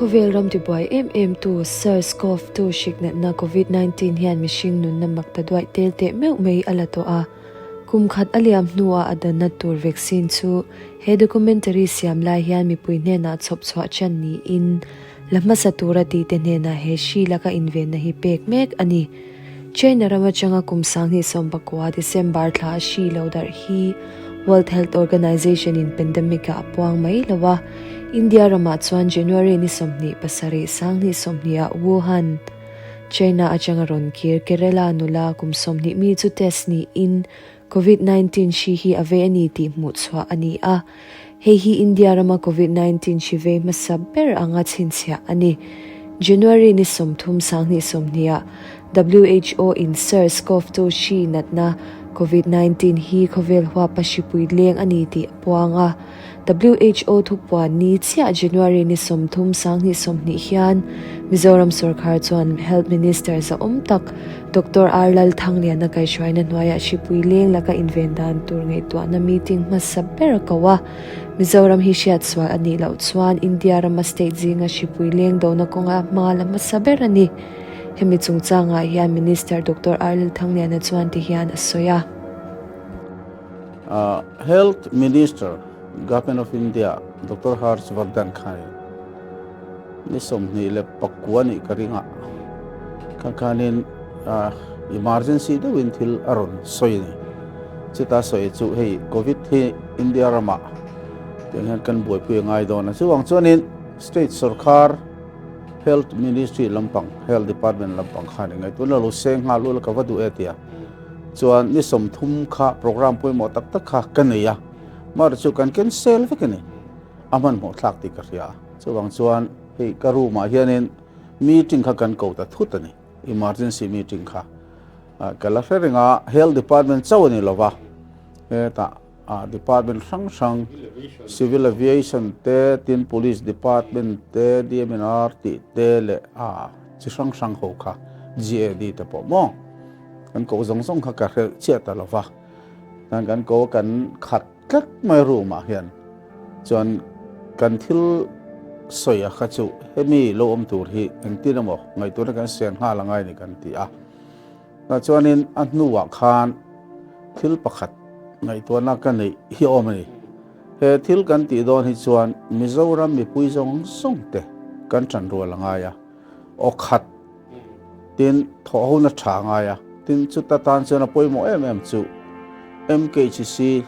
Khawvel ram tibuai em em tu SARS-CoV-2 hrik natna Covid 19 hian mihring nunna mak ta duaih tel teh meuh mai a la tawh a. Kum khat a liam hnuah a danna tur vaccine chu he documentary siam lai hian mipui hnenah chhawp chhuah ṭan niin la hmasa tura tite hnenah he hri laka invenna hi pek mek a ni. China ram atanga kum 2019 December thla a hri lo darh hi World Health Organization in pandemic ah a puang mai lo a, India ramah chuan January ni 27 2020 ah Wuhan, China atanga rawn kir Kerala nula kum 20 mi chu test niin Covid 19 hri hi a vei a ni tih hmuh chhuah a ni a, hei hi India rama Covid 19 hri vei hmasa ber anga chhinchhiah a ni. January ni 30 2020 ah WHO in SARS-CoV-2 hri natna Covid 19 hi khawvel huapa hripui leng a ni tih a puang a. WHO thupuan ni chiah January ni 30 2020 hian Mizoram sorkar chuan Health Minister zahawm tak Doctor R Lalthangliana kaihhruaina hnuaiah hripui leng laka inven dan tur ngaihtuahna meeting hmasa ber a ko a. Mizoram hi hriatsual a nih loh chuan India rama state zinga hripui leng dona kawnga hma la hmasa ber a ni. Hemi chungchangah hian Minister Doctor R Lalthangliana chuan tihian a sawi a. Health Minister, Government of India, Doctor Harsh Vardhan khanin ni 29 nih ka ring a, kha khanin emergency deuhin thil a rawn sawi a ni. Chuta sawi chu hei Covid hi India ramah tiang hian kan buaipui a ngai dawn a, chuvang chuanin state sorkar Health Ministry lampang, Health Department lampang khan i ngaihtuah lo seng nghal ula ka va duh e tia. Chuan ni 30 kha program pawimawh tak tak kha ka nei a, mahre chu kan cancel vek a ni. A hmanhmawh thlak tih ka hria a, chuvang chuan hei ka room ah hianin meeting kha kan ko ta thut a ni, emergency meeting kha ka la hre reng a, Health Department chauh a ni lova, hetah department hrang hrang Civil Aviation te, tin Police Department te, DMNR tih te leh chi hrang hrang ho kha GAD te pawh maw. Kan koh zawng zawng kha ka hrelh chiah ta lo va, chuan kan ko kan khat tlat mai room ah hian chuan kan thil sawi a kha chu hemi lo awm tur hi engtin emaw ngaihtuahna kan siam nghal angai ni kan ti a. Tah chuanin a hnuah khan thil pakhat ngaihtuahna ka neih hi a awm a ni. He thil kan tih dawn hi chuan Mizoram mipui zawng zawng te kan ṭanrual angai a, aw khat Tin, thawhhona tha a ngai a, tin chuta tan chuan a pawimawh em em chu MKHC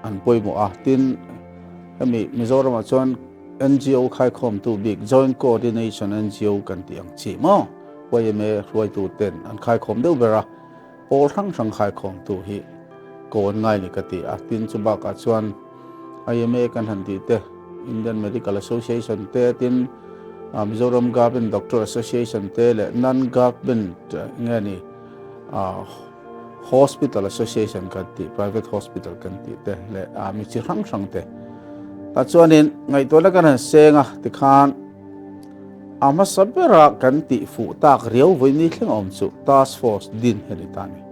an pawimawh a, tin hemi Mizoramah chuan NGO khaikhawmtu bik Joint Coordination NGO kan tih ang chi maw YMA hruaitu ten an khaikhawm deuh ber a, pawl hrang hrang khaikhawmtu hi ko an ngai ni ka ti a, tin chu bakah chuan IMA kan han tih te, Indian Medical Association te, tin Mizoram Government Doctor Association te leh Non-Government nge ni Hospital Association kan tih, Private Hospital kan tih te leh mi chi hrang hrang te. Tah chuanin ngaihtuahna kan han seng a, tikhan a hmasa bera kan tih fuh tak riau vawi ni thleng awm chu Task Force din hi a ni ta a ni.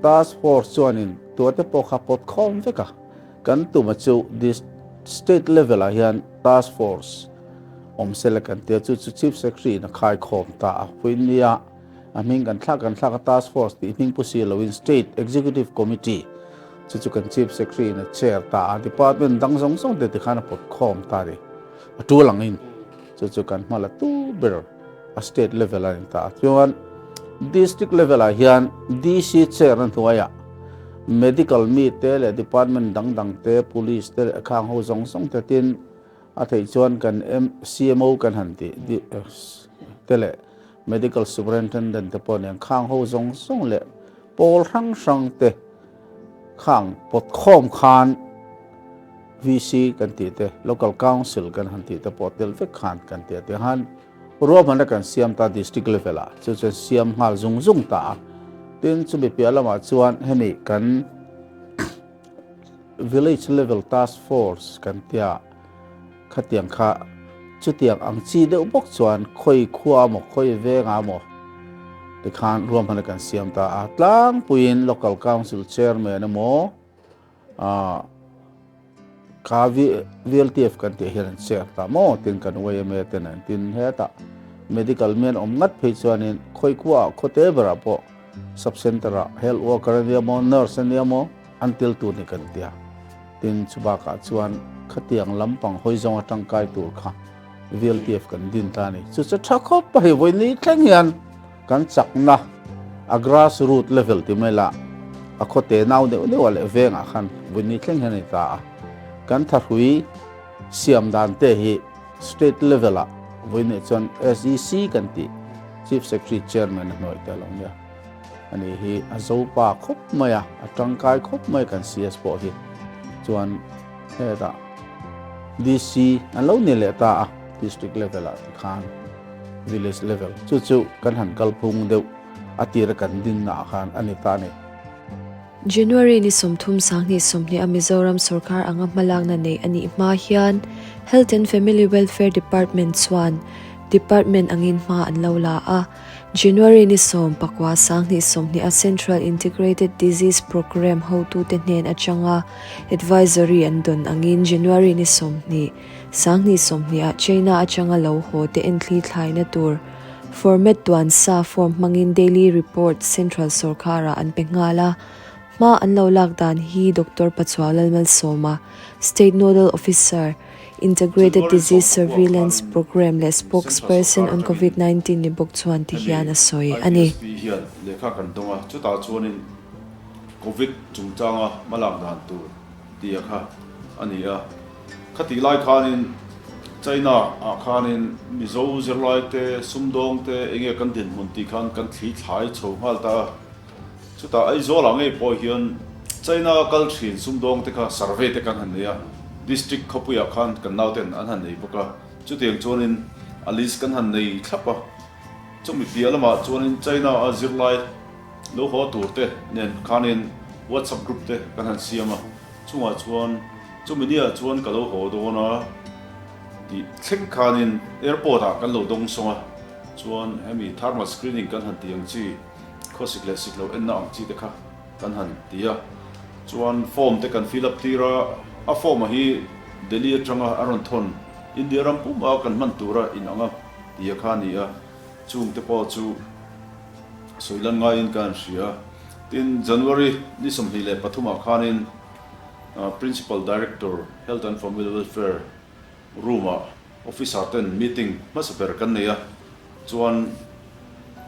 Task Force chuanin tuate pawh kha pawt khawm vek a. Kan tuma chu State level ah hian Task Force awm sela kan tia chu chu Chief Secretary in a khai khawm ta a huin nia a hming kan thlak kan thlak a Task Force tih hming pu si loin State Executive Committee chu chu kan Chief Secretary in a chair ta a Department dang zawng zawng te tikhan a pawt khawm ta ni a tul angin chu chu kan hma la tu ber a State level a ni ta a chuan District level ah hian DC chair na hnuaiah Medical mi te leh department dang dang te, police te leh khang ho zawng zawng te tin a theih chuan kan CMO kan han tih te leh Medical Superintendent te pawh nen khang ho zawng zawng leh pawl hrang hrang te khang pawt khawm khan VC kan tih te, Local Council kan han tih te pawh tel vek khan kan ti a ti han Ruahmanna kan siam ta district level ah chu chuan siam nghal zung zung ta a, tin chumi piah lamah chuan hemi kan village level task force kan tia khatiang kha chutiang ang chi deuh bawk chuan khawi khua maw khawi vengah maw tikhan ruahmanna kan siam ta a, tlangpuiin local council chairman emaw ah. Kha VLTF kan tih hian an share ta maw tin kan yma ten an tin hetah medical mi an awm ngat phei chuanin khawi khuaah khawte berah pawh sub center ah health worker a nia maw nurse a nia maw an tel tur ni kan tia tin chubakah chuan khatiang lampang hawi zawnga tangkai tur kha VLTF kan din ta a ni. Chu chu tha khawp a hei vawi ni thleng hian kan chakna a grass root level ti mai la a khawte nau deuh deuh ah leh vengah khan vawi ni thleng hian a ni ta a. Kan thahrui siam dan te hi state level ah vawi nih chuan SEC kan tih Chief Secretary Chairman a hnuai te a lo nia. Ani hi a zopa khawp mai a, a tangkai khawp mai kan CS pawh hi chuan hetah DC an lo ni leh ta a, district level ah tikhan village level chu chu kan han kalphung deuh a tira kan dinna ah khan a ni ta a ni. January ni 30 20 a Mizoram sorkar anga hmalakna neih a nih hma hian Health and Family Welfare Department chuan Department angin hma an lo la a. January ni 19 20 a Central Integrated Disease Programme hotute hnen atanga advisory an dawn angin January ni 20 20 ah China atanga lo haw te enthli thlaina tur format tuan sa form hmangin daily report Central sorkar-ah an pe nghal a. Hma an lo lak dan hi Doctor Pachuau Lalmalsawma, State Nodal Officer, Integrated Disease Surveillance Programme leh Spokesperson on Covid 19 ni bawk chuan ti hian a sawi a ni. IPSP hian lehkha kan dawng a, chutah chuanin Covid chungchanga hmalak dan tur tia kha a ni a. Khatih lai khanin China ah khanin Mizo zirlai te, sumdawng te enge kan dinhmun tih khan kan thli thlai chho nghal ta a. Chutah Aizawlah ngei pawh hian China kal thin sumdawng te kha survey te kan han nei a, District khawpuiah khan kan nauten an han nei bawk a, chutiang chuanin a list kan han nei thlap a. Chumi piah lamah chuanin China a zirlai lo haw tur te nen khanin WhatsApp group te kan han siam a, chungah chuan chumi niah chuan ka lo haw dawn a tih thleng khanin airport ah kan lo dawng sawng a, chuan hemi thermal screening kan han tih ang chi, Khawsik leh sik lo enna ang chi te kha kan han ti a, chuan form te kan fill up tir a, a form a hi Delhi atanga a rawn thawn India ram pum a kan hman tura in ang a ti a kha a ni a, chung te pawh chu sawi lan ngaiin ka han hria a. Tin, January ni 23 ah khanin Principal Director, Health and Family Welfare room ah Officer ten meeting hmasa ber kan nei a, chuan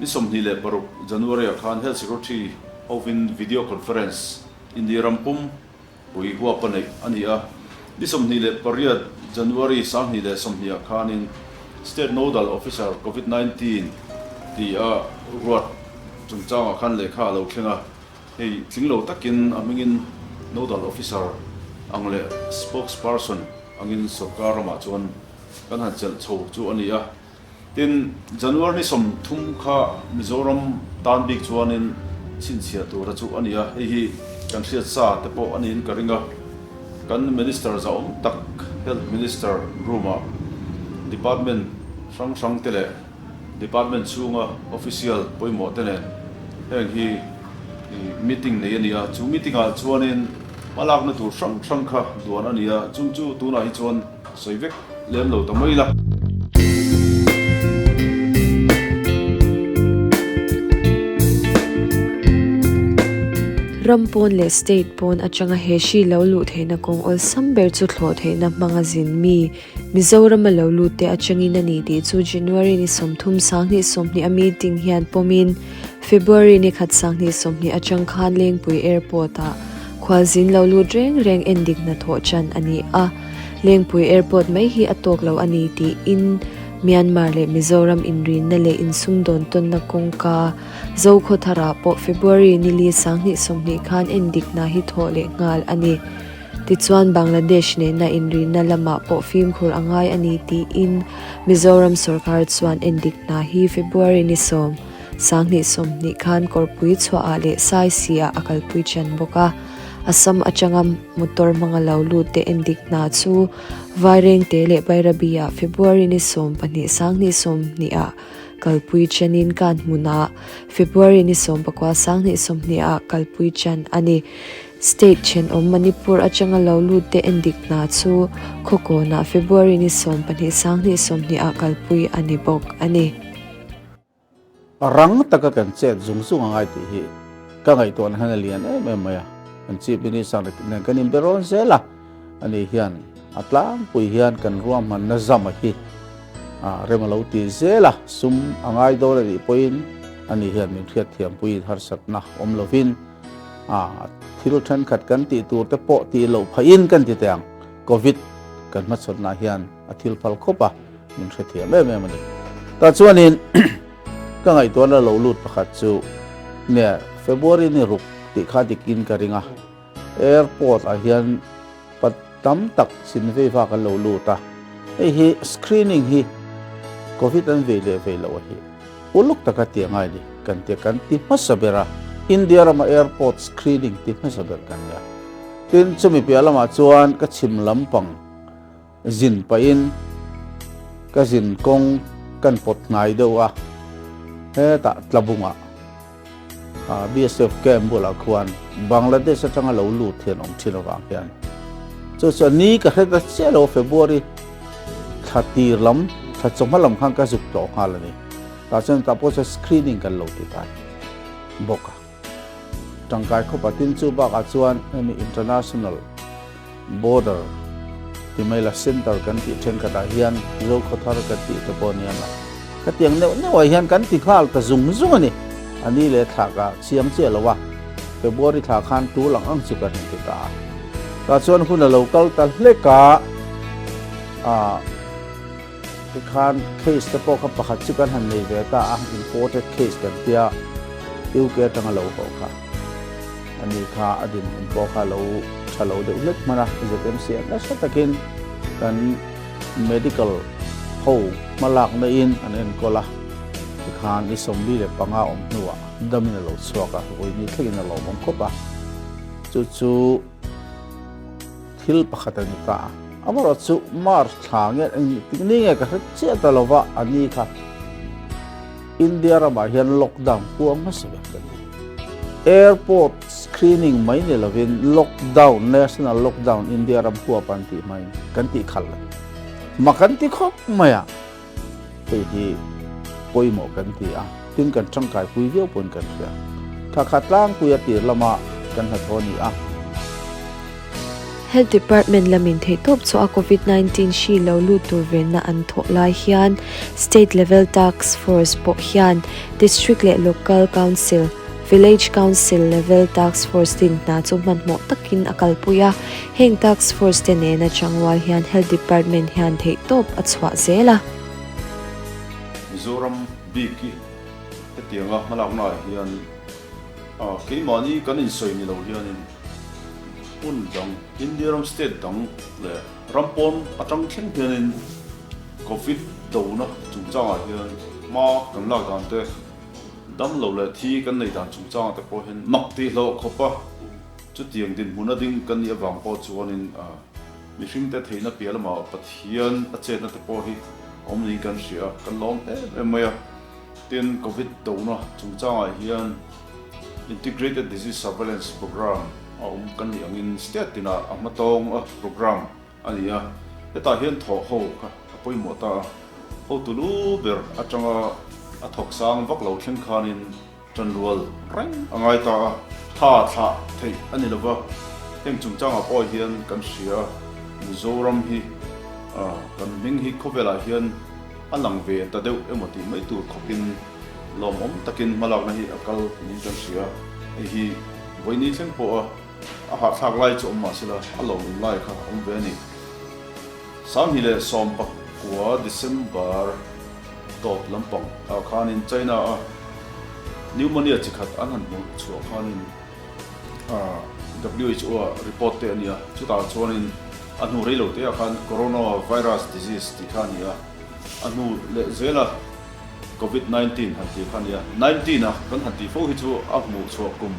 ni 26 January ah khan Health Secretary hovin video conference India ram pum pui huap a neih a ni a, ni 28 January 2020 ah khanin State Nodal Officer Covid 19 ti a ruat chungchangah khan lehkha a lo thleng a, hei tling lo takin a hmingin Nodal Officer ang leh Spokesperson angin sorkar ramah chuan kan han chelh chho chu a ni a. Tin, January ni 30 kha Mizoram tan bik chuanin chhinchhiah tura chu a ni a, hei hi kan hriat sa te pawh a niin ka ring a. Kan Minister zahawm tak Health Minister room-ah Department hrang hrang te leh Department chhunga official pawimawh te nen heng hi meeting nei a ni a, chu meeting ah chuanin hmalakna tur hrang hrang kha duan a ni a, chung chu tunah hi chuan sawi vek lem lo ta mai la. Ram pawn leh state pawn atanga he hri lo luh theihna kawng awlsam ber chu thlawh theihna hmanga zin mi Mizorama lo lut te atangin a ni tih chu January ni 30 20 20 a meeting hian pawmin February ni khat 20 20 atang khan Lengpui Airport ah khualzin lo lut reng reng endik hnathawh chan a ni a, Lengpui Airport mai hi a tawk lo a ni tiin Myanmar leh Mizoram inrinna leh insumdawn tawnna kawngka Zokhawthar ah pawh February ni li 20 20 khan endik hna hi thawh leh nghal a ni. Tichuan Bangladesh nena inrihna lamah pawh fimkhur a ngai a ni tiin Mizoram sorkar chuan endik hna hi February ni 10, 2020 khan Kawrpui chhuahah leh Saisi-ah a kalpui ṭan bawk a. Assam aṭanga motor hmanga lo lut te endik hna chu Vairengte leh Bairabi-ah February ni 14, 2020 ah kalpui ṭanin Kanhmunah February ni 19, 2020 ah kalpui ṭan a ni. State thenawm Manipur atanga lo lut te endik hna chu Khawkawnah February ni 12 2020 ah kalpui a ni bawk a ni. Rang taka kan chet zung zung a ngai tih hi ka ngaihtuahna hian a lian em em mai a. Kan Chief Minister nen kan inbe rawn zel a, ani hian a tlangpui hian kan ruahmanna zama hi rem a lo ti zel a, sum a ngai dawn a nih pawhin ani hian min hriatthiampuiin harsatna awm lovin a thil thenkhat kan tih tur te pawh tih loh phahin kan ti teh ang. Covid kan hmachhawnah hian a thil phal khawp a, min hrethiam em em a ni. Tah chuanin ka ngaihtuahna lo lut pakhat chu nge February ni ruk tih kha dikin ka ring a, airport ah hian pa tam tak sin vei vak an lo lut a, hei hi screening hi Covid an vei leh vei loh a hi uluk taka ti a ngai a ni kan tia kan ti hmasa ber a, India rama airport screening ti hmasa ber kan nia. Tin, chumi piah lamah chuan ka chhim lampang zin pahin ka zin kawng kan pawt hnai deuh a, hetah Tlabungah BSF camp bulah khuan Bangladesh atanga lo lut hian awm thin avang hian chu chuan ni ka hre ta chiah lo February thla tir lam thla chawhma lam khan ka zuk tlawh nghal a ni. Tah chuan tah pawh chuan screening kan lo ti ta bawk a. Tangkai khawpa tin chu bakah chuan hemi international border ti mai la center kan tih thenkhatah hian Zokhawthar kan tih te pawh nia la khatiang neuh neuhah hian kan ti nghal ta zung zung a ni. A ni leh thla ka chiang chiah lo a, February thla khan tul ang ang chu kan han ti ta a. Tah chuan hun a lo kal ta hlek a, ah Tikhan case te pawh kha pakhat chu kan han nei ve ta a, imported case kan tia UK atanga lo haw kha a ni kha a dinhmun pawh kha lo tha lo deuh hlek hman a, ZMC ah nasa takin kan medical ho hmalakna in an enkawl a, tikhan ni 45 awm hnuah damin a lo chhuak a, vawiin ni thlengin a lawmawm khawp a, chu chu. Thil pakhat a ni ta a, amaherawh chu March thla nge engtik ni nge ka hre chiah ta lova a ni kha India ramah hian lockdown huang hmasa ber ka ni. Airport screening mai ni lovin lockdown, national lockdown India ram huap an tih hmain kan tih khalh a ni. Ma kan ti khawp mai a, hei hi pawimawh kan ti a, tin kan tangkai pui viau pawhin kan hria. Thla khat tlangpui a tir lama kan hnathawh a ni a. Health Department lamin theihtawp chu a Covid 19 hri lo lut tur venna an thawh lai hian State Level Task Force pawh hian District leh Local Council, Village Council Level Task Force din hna chu hmanhmawh takin a kalpui a. Heng Task Force te nena changrual hian Health Department hian theihtawp a chhuah zel a. Mizoram bik hi hetianga hmalaknaah hian keimahni kan insawi ni lo hianin hmun dang, India ram state dang leh ram pawn atang thleng hianin Covid dona chungchangah hian hma kan lak dan te, damlo leh thi kan nei dan chungchangah te pawh hian mak tihloh khawp a. Chutiang dinhmun a ding kan nih avang pawh chuanin mihringte theihna piah lamah Pathian a chetna te pawh hi awm niin kan hria a, kan lawm em em mai a. Tin, Covid dona chungchangah hian Integrated Disease Surveillance Programme a awm kan nih angin state tinah a hmatawng a programme a ni a. Hetah hian thawh ho kha a pawimawh ta a, hotu lu ber atanga a thawk sang vak lo thleng khanin Ṭanrual reng a ngai ta a, tha thlah theih a ni lova, heng chungchangah pawh hian kan hria a, Mizoram hi kan hming hi khawvelah hian a lang ve ta deuh emaw tih mai tur khawpin lawmawm takin hmalakna hi a kal niin kan hria a, hei hi vawiini thleng pawha a hahthlak lai chu awm mahsela a lawmawm lai kha a awm ve a ni. 2019 December. Tawp lampang ah khanin China a pneumonia chi khat an han hmuh chhuah khanin WHO ah report te a ni a, chutah chuanin a hnu rei lo te ah khan Corona virus disease tih kha a ni a, a hnu leh zela Covid 19 han tih kha a ni a, 19 a kan han tih fo hi chu a hmuh chhuah kum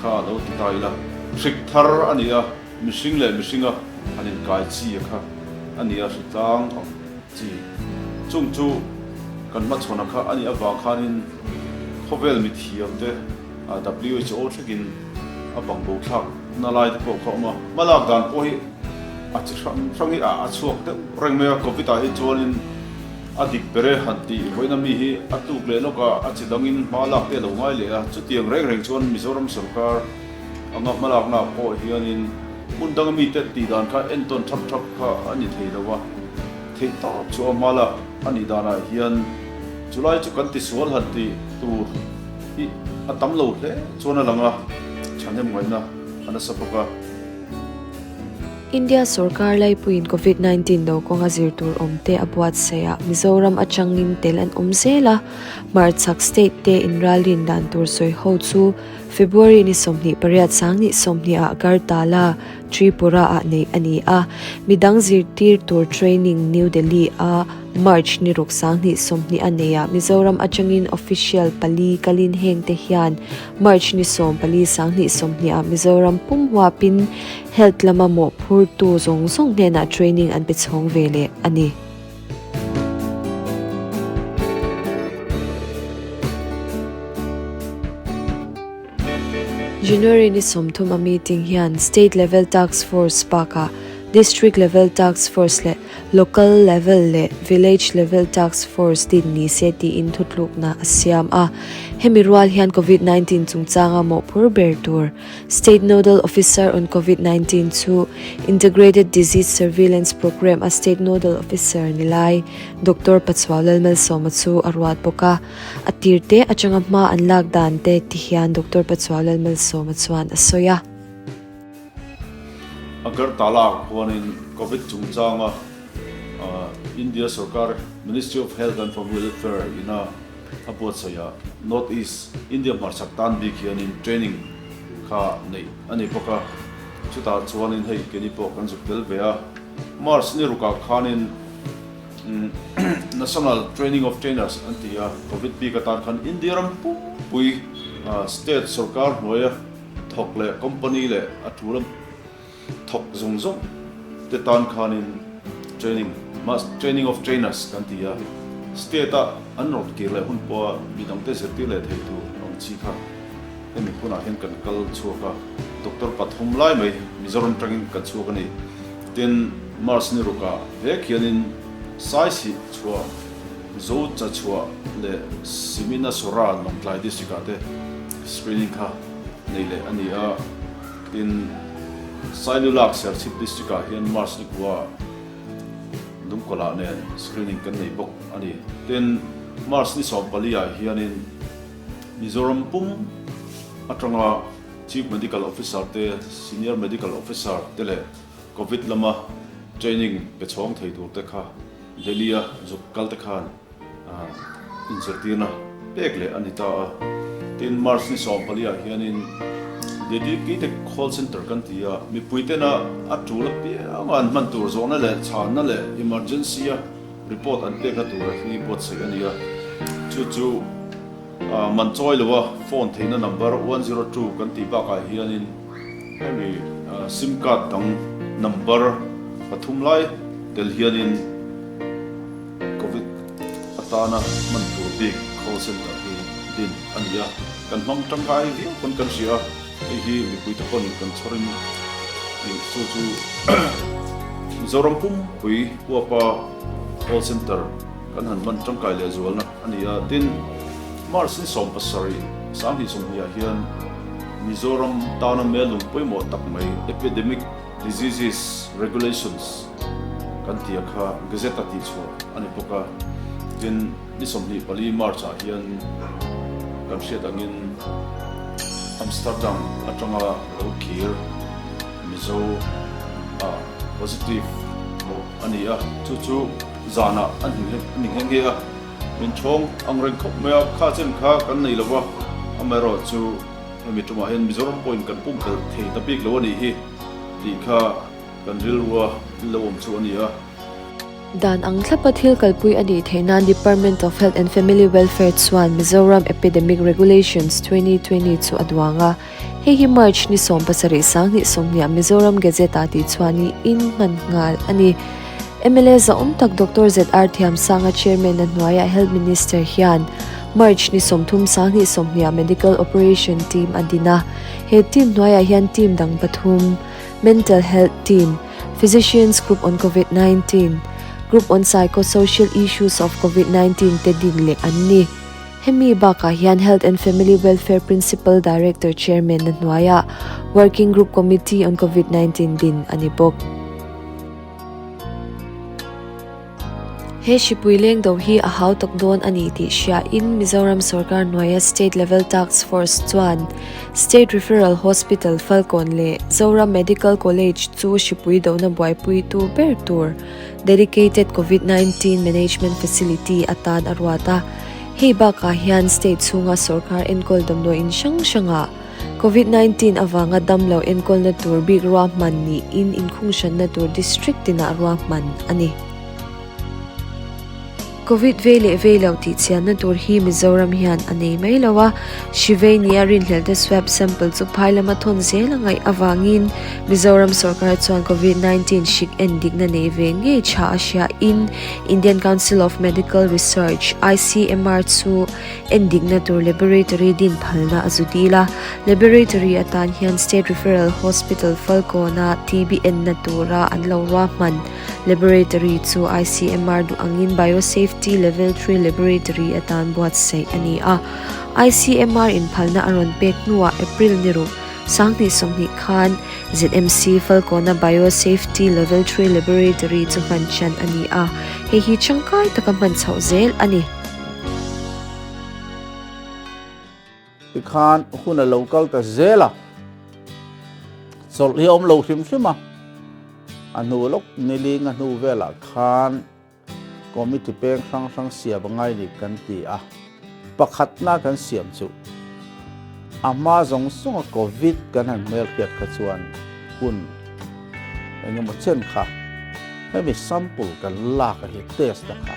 kha a lo ti ta ila, hrik thar a ni a, mihring leh mihringa han inkai chi a kha a ni a, hritlang ang. Chi. Chung chu kan hmachhawn kha a nih avang khanin khawvel mithiam te WHO thlengin a bang bo thlak. na lai te pawh kha a awm a, hmalak dan pawh hi a chi hrang hrang hi a chhuak deuh reng mai a, covid ah hi chuanin a dik ber e han tih vawiin ami hi a tuk leh lawk a, a chi dangin hma lak te a lo ngai leh a, chutiang reng reng chuan Mizoram sorkar anga hmalakna ah pawh hianin hmun danga mite tih dan kha entawn thap thap kha a ni thei lo a, theih tawp chu a hma lak a nih danah hian chulai chu kan tisual han tih tur hi a tam lo hle chuan a lang a, thahnem ngaihna a nasa bawk a. India sorkar laipuiin Covid 19 do kawnga zir tur awmte a buatsaih ah Mizoram atangin tel an awm zel a, hmarchhak state te inralrin dan tur sawi ho chu February ni 28 sang ni 20 ah Agartala, Tripura ah neih a ni a, midang zirtir tur training New Delhi a March ni ruk sang 20 a nei a, Mizoram atangin official pali kalin hengte hian March ni 14 sang 20 ah Mizoram pum huapin Health lama mawhphurtu zawng zawng hnenah training an pe chhawng ve leh a ni. January ni 30 a meeting hian State Level Task Force bakah District Level Task Force leh Local Level leh Village Level Task Force din ni se tiin thutlukna a siam a. Hemi rual hian Covid 19 chungchanga mawhphur ber tur State Nodal Officer on Covid 19 chu Integrated Disease Surveillance Programme a State Nodal Officer ni lai Doctor Pachuau Lalmalsawma chu a ruat bawk a. A tir te atanga hma an lak dan te ti hian Doctor Pachuau Lalmalsawma chuan a sawi a. Agartala ah khuanin Covid chungchanga India sorkar Ministry of Health and Family Welfare ina a buatsaih ah North East India hmarchhak tan bik hianin training kha neih a ni bawk a, chutah chuanin hei keini pawh kan zuk tel ve a. March ni rukah khanin National Training of Trainers an ti a, Covid bik atan khan India ram pumpui state sorkar hnuaia thawk leh company leh a tul thawk zawng zawng te tan khanin training training of trainers kan ti a, state a an rawn kir leh hun pawha midangte zirtir leh thei tur ang chi kha hemi hunah hian kan kal chhuak a, doctor pathum lai mai Mizoram tangin kan chhuak a ni. Tin, March ni rukah vek hianin Saisih chhuah, Zocha chhuah leh Simina Sora Lawngtlai district ah te screening kha nei leh a ni a. Tin, Sailulak Serchhip district ah hian March ni kua Lungkawlah nen screening kan nei bawk a ni. Tin, March ni 14 ah hianin Mizoram pum atanga Chief Medical Officer te, Senior Medical Officer te leh Covid lama training pe chhawng thei tur te kha Delhi a zuk kal te khan inzirtirna pek leh a ni ta a. Tin, March ni 14 ah hianin Dedicated Call Centre kan ti a, mipui tena a tul apianga an hman tur zawhna leh chhanna leh emergency a report an pekna tura hi buatsaih a ni a, chu chu Man chawi lo a phone theihna number 102 kan tih bakah hianin hemi sim card dang number pathum lai tel hianin covid atana hman tur bik call center hi din a ni a, kan hmang tangkai viau pawn kan hria a, hei hi mipui te pawn kan chhawrin ih chu chu Mizoram pumpui huapa call center kan han hman tangkai leh zualna. A ni a, tin, March ni 17, 2020 ah hian Mizoram tana melung pawimawh tak mai Epidemic Diseases Regulations kan tih a kha Gazette a tihchhuah a ni bawk a, tin, ni 24 March ah hian kan hriat angin Amsterdam atanga lo kir Mizo ah positive hmuh a ni a, chu chu zanah a ni nghe nghe a. Min chhawng ang reng khawp mai a, kha chen kha kan nei lo va, amaherawh chu hemi tumah hian Mizoram pawhin kan pumpelh thei ta bik lo a nih hi tih kha kan rilrua lo awm chu a ni a. Dan ang thlapa thil kalpui a nih theih nan Department of Health and Family Welfare chuan Mizoram Epidemic Regulations 2020 chu a duang a. Hei hi March ni 17 2020 ah Mizoram Gazette ah tih chhuah niin hman nghal a ni. Mla zahawm tak Doctor ZR Thiamsanga Chairman-a hnuaiah Health Minister hian March ni 30 2020 ah Medical Operation Team a din a. He team hnuaiah hian team dang pathum, Mental Health Team, Physicians Group on Covid 19, Group on Psychosocial Issues of Covid 19 te din leh an ni. Hemi bakah hian Health and Family Welfare Principal Director Chairman na hnuaiah Working Group Committee on Covid 19 din a ni bawk. He hripui leng do hi a hau tak dawn a ni tih hriain Mizoram sorkar hnuaia State Level Task Force chuan State Referral Hospital Falkawn leh Zoram Medical College chu hripui dona buaipuitu ber tur Dedicated Covid 19 Management Facility atan a ruat a. Hei bakah hian state chhunga sorkar enkawl damdawiin hrang hrangah Covid 19 avanga damlo enkawlna tur bik ruahman niin inkhunghranna tur district tinah ruahman a ni. Covid vei leh vei lo tih chianna tur hi Mizoram hian a nei mai lo a, hri vei nia rinhlelhte swab sample chu phai lama thawn zel a ngaih avangin Mizoram sorkar chuan Covid 19 hrik en dikna nei ve ngei tha a hriain Indian Council of Medical Research, ICMR, chu en dikna tur laboratory din phalna a zu dil a. Laboratory atan hian State Referral Hospital Falkawn-a TB enna tura an lo ruahman laboratory chu ICMR duh angin Biosafety Level Three Laboratory atan buatsaih a ni a. ICMR in phalna a rawn pek hnuah April ni ruk 2020 khan ZMC Falkawna Biosafety Level Three Laboratory chu hman ṭhan a ni a, hei hi ṭangkai taka hman chhoh zel a ni. Tikhan hun a lo kal ta zel a, chawlh hi a awm lo hrim hrim a, a hnu lawk niling a hnu velah khan Committee peng hrang hrang siam a ngai ni kan ti a, pakhatna kan siam chu a hma zawng zawng a Covid kan han hmelhriat kha chuan hun eng emaw chen kha hemi sample kan lak a hi test a kha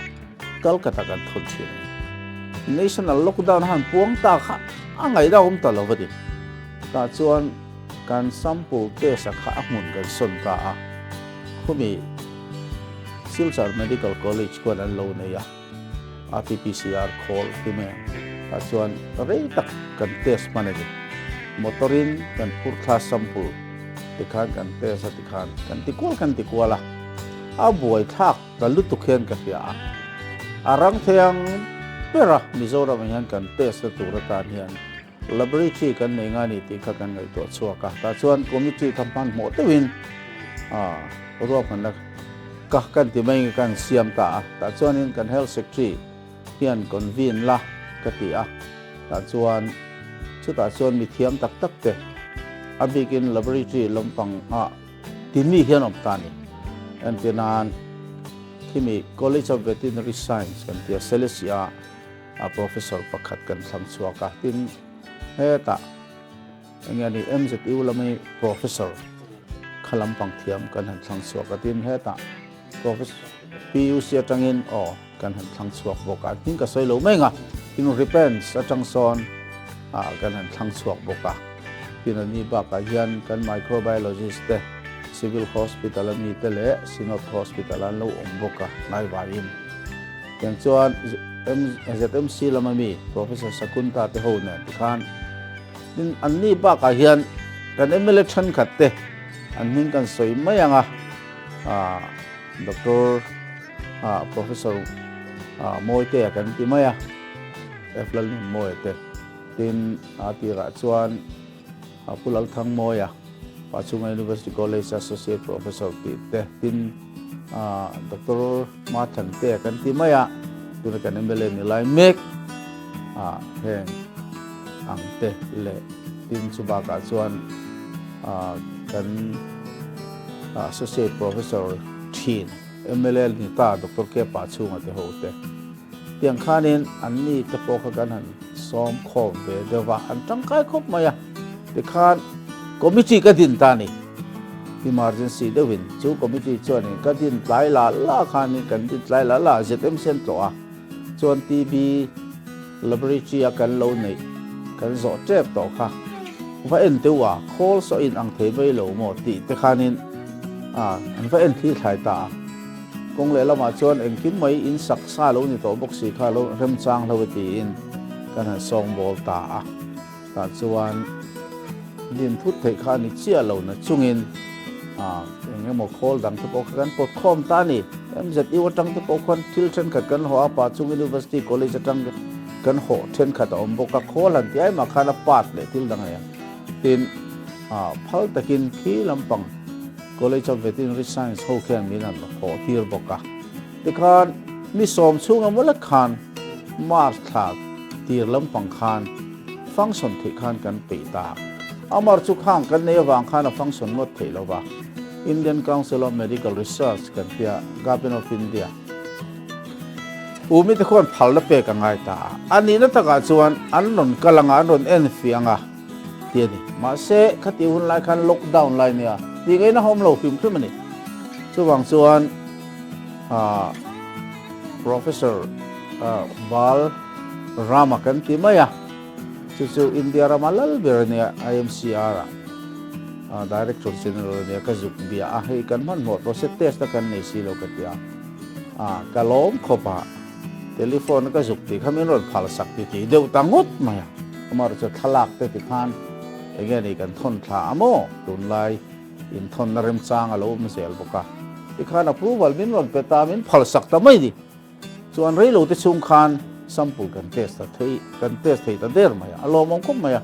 Calcutta kan thawn thin a ni. National lockdown a han puang ta kha a ngaihna awm ta lo va ni. Tah chuan kan sample test a kha a hmun kan sawn ta a, khumi Silchar Medical College khuan an lo nei a, RTPCR khawl ti mai ang. Tah chuan rei tak kan test hman a ni. Motor in kan phur thla sample tikhan kan test a tikhan kan ti kual kan ti kual a, a buai thlak ta lutuk hian ka hria a. A rang thei ang ber a Mizoram ah hian kan test na tur atan hian Laboratory kan nei ngai ni tih kha kan ngaihtuah chhuak a, tah chuan committee kha hmanhmawh deuhin ruahmanna ka kan ti mai nge kan siam ta a, tah chuanin kan Health Secretary hian convene la ka ti a, tah chuan chutah chuan mithiam tak tak te a bikin laboratory lampang ah timi hian awm ta a ni. Entirnan khimi College of Veterinary Science kan tia Selesih-ah A professor pakhat kan thlang chhuak a, tin hetah eng nge ni MZU lama professor kha lampang thiam kan han thlang chhuak a, tin hetah professor PUC atangin aw kan han thlang chhuak bawk a, tin ka sawi lo mai ang a, tin Repents atang sawn ah kan han thlang chhuak bawk a, tin a ni bakah hian kan microbiologist te Civil Hospital ami te leh Synod Hospital an lo awm bawk a, hnaivaiin. Tiang chuan ZMC lama mi Professor Sakunta te ho nen tikhan tin an ni bakah hian kan mla thenkhat te an hming kan sawi mai ang a, Doctor Professor Mawitea kan ti mai a, F Lalnunmawia te tin a tirah chuan Pu Lalthangmawia, Pachhunga University College Associate Professor tih te tin Doctor Mathan te kan ti mai a, tuna kan mla ni lai mek heng ang te leh tin chu bakah chuan kan Associate Professor thin mla ni ta Doctor K Pachhunga te ho te. Tiang khanin anni te pawh kha kan han sawm khawm ve deuh va, an tangkai khawp mai a. Tikhan committee ka din ta a ni, emergency deuhin chu committee chuanin ka din tlai la la khanin kan din tlai la la ZMC an tlawh a, chuan TB laboratory a kan lo neih kan zawh tep tawh kha va en teuh a, khawl saw in ang thei mai lo maw tih te khanin an va en thli thlai ta a. Kawng leh lamah chuan engkim mai in sak sa lo ni tawh bawk si kha lo remchang hlo e tiin kan han sawngbawl ta a. Tah chuan din thut theih kha a ni chiah lo na chungin eng emaw khawl dang te pawh kha kan pawt khawm ta a ni. MZU atang te pawh khuan thil thenkhat kan hawh a, pa chung University College atang kan hawh thenkhat a awm bawk a, khawl han ti aimah khan a part leh thil dang a nia. Tin, phal takin khi lampang College of Veterinary Science ho khian min han hawh tir bawk a. Tikhan mi sawm chhunga mawlek khan March thla tir lampang khan function theih khan kan peih ta. Amar chu khang kan nei avang khan a function ngawt theih lo va. Indian Council of Medical Research kan tia Government of India u mite khuan phalna pek a ngai ta a. A nihna takah chuan an rawn kal anga an rawn en fiah anga ti a ni. Mahse khati hun lai khan lockdown lai nia tih ngaihna hawm lo hrim hrim a ni. Chuvang chuan Professor Bal Rama kan ti mai a, chu chu India rama lal ber a nia, IMCR ah Director General a nia, ka zuk bia a, hei kan hmanhmawh tawh se test a kan nei si lo ka ti a, ka lawm khawp a, telephone a ka zuk tih kha min rawn phal sak ti tih deuh ta ngawt mai a, amaherawhchu thlalak te tikhan enge ni kan thawn thla a maw tunlai. Inthawnna remchang a lo awm zel bawk a, tikhan approval min rawn pe ta, min phalsak ta mai ni. Chuan reilo te chhung khan sample kan test ta thei, kan test thei ta der mai a, a lawmawm khawp mai a,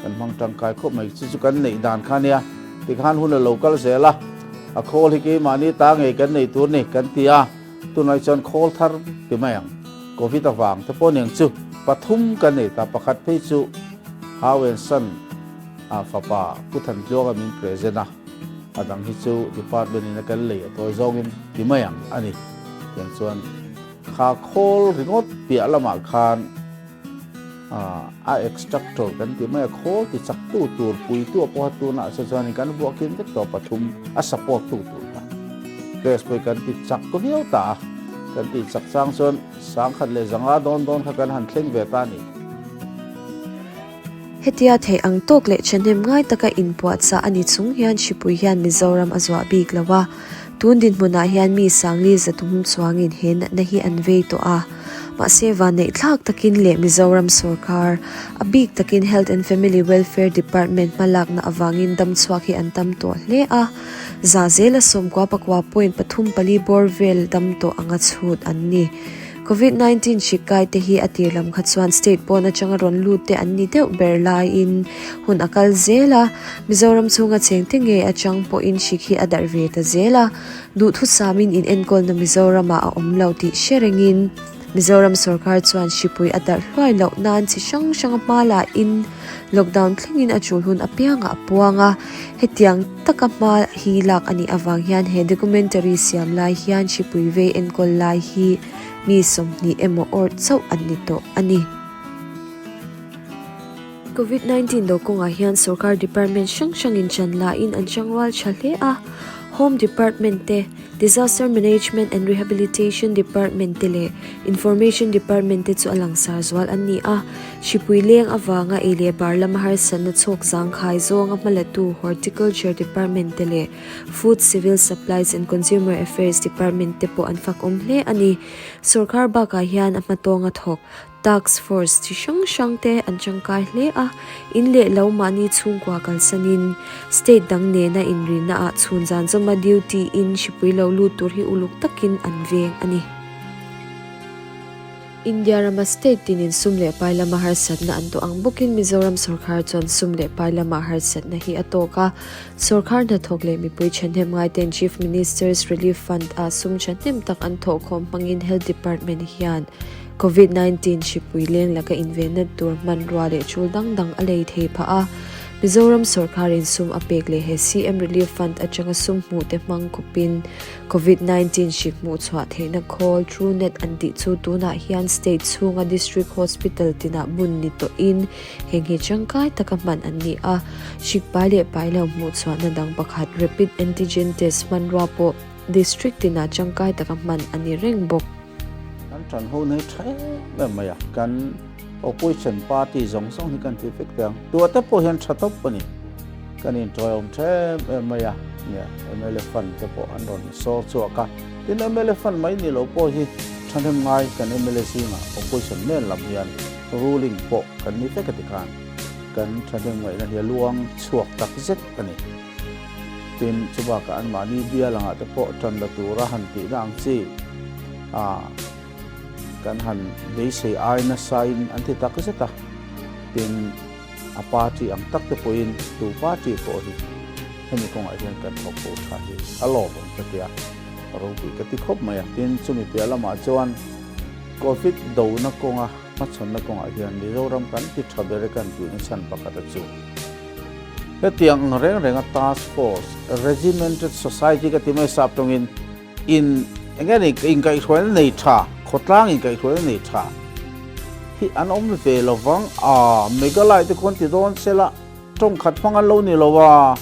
kan hmang tangkai khawp mai, chu chu kan neih dan kha nia, tikhan hun a lo kal zel a, a khawl hi keimahni ta ngei kan nei tur ni kan ti a, tunah chuan khawl thar ti mai ang, Covid avang te pawh niang chu pathum kan nei ta, pakhat phei chu Hau and Son, A fapa Pu Thantluanga min present a, a dang hi chu department in a kal lei a tawi zawngin ti mai ang a ni. Tiang chuan kha khawl ringawt piah lamah khan a extractor kan ti mai a, khawl ti chak tu tur puitu a pawha tunah se chuanin kan vuahkin vek tawh pathum a support tu tur kha test pawh hi kan ti chak viau ta a, kan tih chak chang chuan sangkhat leh zanga dawn dawn kha kan han thleng ve ta a ni. Hetia theih ang tawk leh thahnem ngai taka inpuahchah a ni chung hian hripui hian Mizoram a zuah bik lo a, tun dinhmunah hian mi sangli zatum chuangin he natna hi an vei tawh a. Mahse vanneih thlak takin leh Mizoram sorkar, a bik takin Health and Family Welfare Department hmalakna avangin damchhuak hi an tam tawh hle a, za zela sawmkua pakua point pathum pali bawr vel dam tawh anga chhut an ni. Covid 19 hrik kai te hi a tir lam kha chuan state pawn atanga rawn lut te an ni deuh ber laiin hun a kal zel a, Mizoram chhunga cheng te ngei atang pawhin hrik hi a darh ve ta zel a, duhthusamin inenkawlna Mizoramah a awm lo tih hre rengin Mizoram sorkar chuan hripui a darh hluai loh nan chi hrang hrang a hma lahin lockdown thlengin a tul hun apiangah a puang a, hetiang taka hma hi lak a nih avang hian he documentary siam lai hian hripui vei enkawl lai hi mi 20 emaw awrh chauh an ni tawh a ni. Covid 19 do kawngah hian sorkar department hrang hrangin chan lahin an changrual tha hle a, Home department te, Disaster Management and Rehabilitation Department te leh Information Department te chu a langsar zual an ni a. Hripui leng avanga ei leh bar lama harsatna chhawk zangkhai zawnga hmalatu Horticulture Department te leh Food, Civil Supplies and Consumer Affairs Department te pawh an fakawm hle a ni. Sorkar bakah hian a hmatawnga thawk Task force chi hrang hrang te an tangkai hle a, in leh lo mahni chhungkua kalsanin state dang nena inrina ah chhun zan zawma duty in hripui lo lut tur hi uluk takin an veng a ni. India rama state tinin sum leh pai lama harsatna an tawh ang bawkin Mizoram sorkar chuan sum leh pai lama harsatna hi a tawk a, sorkar hnathawk leh mipui thahnem ngaiten Chief Minister's Relief Fund ah sum thahnem tak an thawhkhawm hmangin Health Department hian Covid 19 hripui leng laka invenna tur hmanrua leh tul dang dang a lei thei phah a, Mizoram sorkarin sum a pek leh he CM Relief Fund atanga sum hmuh te hmang khawpin Covid 19 hrik hmuh chhuah theihna khawl Truenat an tih chu tunah hian state chhunga district hospital tinah bun ni tawhin heng hi tangkai taka hman an ni a, hrik pai leh pai lo hmuh chhuahna dang pakhat Rapid Antigen Test hmanrua pawh district tinah tangkai taka hman a ni reng bawk. Kan ṭan ho na hi ṭha em em mai a, kan opposition party zawng zawng hi kan ti vek teh ang, tuahte pawh hian ṭha tawp a ni, kan inṭawiawm ṭha em em mai a, nia mla fund te pawh an rawn sawr chhuak a, tin mla fund mai ni lo pawh hi ṭhahnem ngai kan mla zingah opposition nen lam hian. Ruling pawh kan ni vek a ti khan kan thahnem ngaihna hi a luang chhuak tak zet a ni. Tin, chubakah anmahni bial angah te pawh tan la tura han tihna ang chi a kan han beisei ai nasain an ti tak zet a. Tin, a party ang tak te pawhin tu party pawh hi hemi kawngah hian kan thawk ho tha hi a lawm ang ka ti a, ropui ka ti khawp mai a. Tin, chumi piah lamah chuan Covid dona kawnga hmachhawnna kawngah hian Mizoram kan ti tha ber e kan tihna chhan pakhat a chu. Hetiang ang reng renga task force, regimented society ka ti mai sap tawngin in eng nge ni inkaihhruaina nei tha, khawtlang inkaihhruaina nei tha hi an awm ve lo vang a, Meghalaya te khawn ti dawn sela tawng khat hmang an lo ni lo a,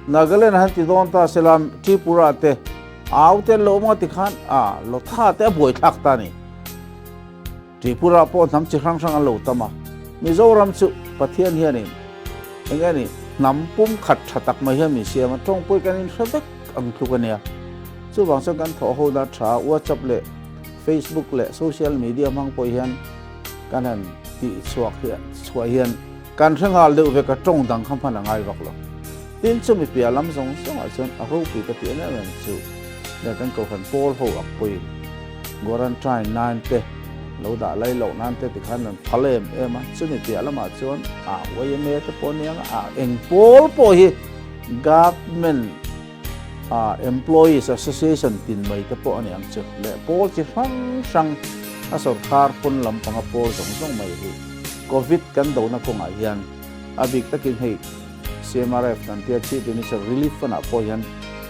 Nagaland han ti dawn ta sela Tripura te au te an lo awm ang a ti khan a lotha te a buaithlak ta a ni. Tripura pawh hnam chi hrang hrang an lo tam a, Mizoram chu Pathian hianin eng nge ni hnam pum khat tha tak mai hian min siam a, tawngpui kan inhre vek ang tluk a nia. Chuvang chuan kan thawh ho na tha WhatsApp leh Facebook leh social media hmang pawh hian kan han tih chhuak hian chhuah hian kan hre nghal deuh vek a, tawng dang kha hman a ngai vak lo. Tin, chumi piah lam zawng zawngah chuan a ropui ka tih em em chu leh kan kohhran pawl ho ang pawhin Guarantine nan te lo dah lai loh nan te tikhan an phal em em a, chumi piah lamah chuan a yma te pawh aniang a, eng pawl pawh hi Government Employees Association tin mai te pawh aniang chu leh pawl chi hrang hrang a sawrkar pawn lampanga pawl zawng zawng mai hi Covid kan dona kawngah hian a bik takin hei CMRF kan tia Chief Minister Relief Fund ah pawh hian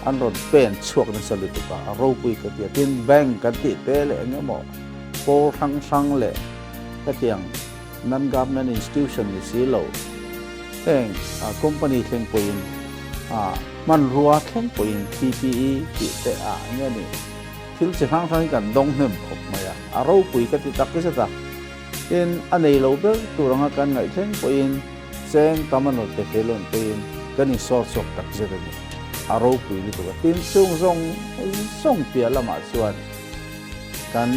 an rawn pen chhuak nasa lutuk a, a ropui ka tia. Tin, bank kan tih te leh eng emaw pawl hrang hrang leh hetiang non-government institution ni si lo heng company thleng pawhin hmanrua thleng pawhin PPE tih te ah eng nge ni thil chi hrang hrang hi kan dawng hnem khawp mai a, a ropui ka ti tak zet a. Tin, a nei lo ber tur anga kan ngaih thleng pawhin Cheng tam a nawt te thei lawn pawhin kan insawr chhuak tak zet a ni. A ropui lutuk a. Tin, chung zawng zawng piah lamah chuan kan